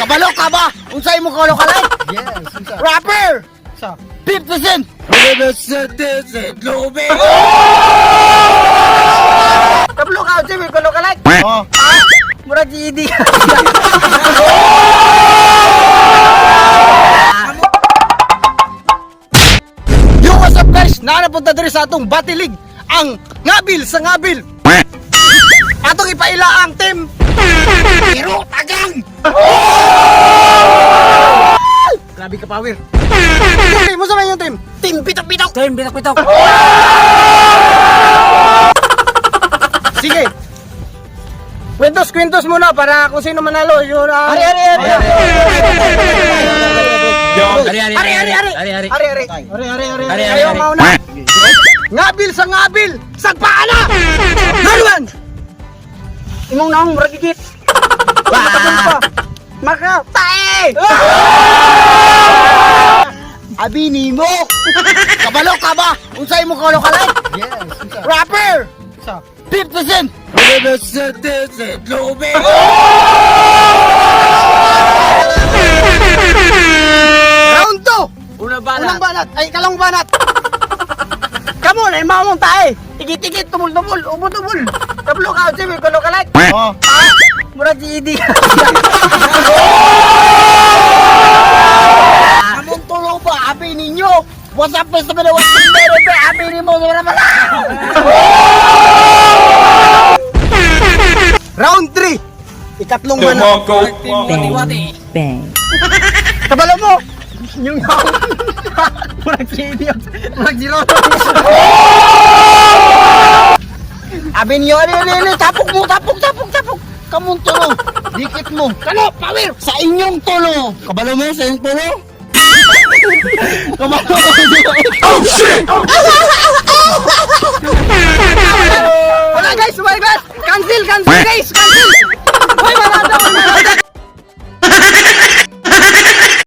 Kabalo ka ba? Unsay mo kabalo ka like? Yes, unsa? Rapper! Sa 50 Cent! Kablo ka, Jimmy, kablo ka like. Oh. Murag GED. Yo, what's up guys? Naanapunta diri sa atong Batilig, ang ngabil sa ngabil. Atong ipaila ang team Pero Tagang! Grabe ka power. Team, mo sa yung team? Team Pitok Pitok. Team Pitok Pitok. Sige. Kwintos, kwintos muna para kung sino manalo. Yun, Ari, ari, ari. Ari, ari, Ari, ari, ari. ari, ari. Ari, ari. Ari, ari, ari. Ari, ari, Kayo ari. mauna. Ngabil sa ngabil. Sagpaan na. Marwan. Imong naong murag gigit. Wah. Maka, tae! Abi nimo. Kabalo ka ba? Unsay mo kabalo ka like? Yes, unsa? Rapper! Sa 50 Cent! Round 2! Unang banat. Unang banat! Ay, kalong banat! Kamu na, imaw mong tae. Igit-igit, tumul-tumul, ubol-ubol. Kablo ka, Jimmy, kablo ka like. Oh. Murag GED. Among tulo ba? Abi ninyo! What's up, Mr. Milo? What's up, Mero? Abi nimo! Sobra pala! Round 3! Ikatlong banat. Wati-wati. Bang. Kabalo mo! Yung Murag GED. Murag zero. Abi ninyo, ali, ali, ali, tapok mo, tapok, tapok, tapok. Kamong tulo. Dikit mo. Kano, power! Sa inyong tulo. Kabalo mo sa inyong tulo? Kabalo mo. Oh, shit! Wala guys, wala guys. Cancel, cancel guys, cancel.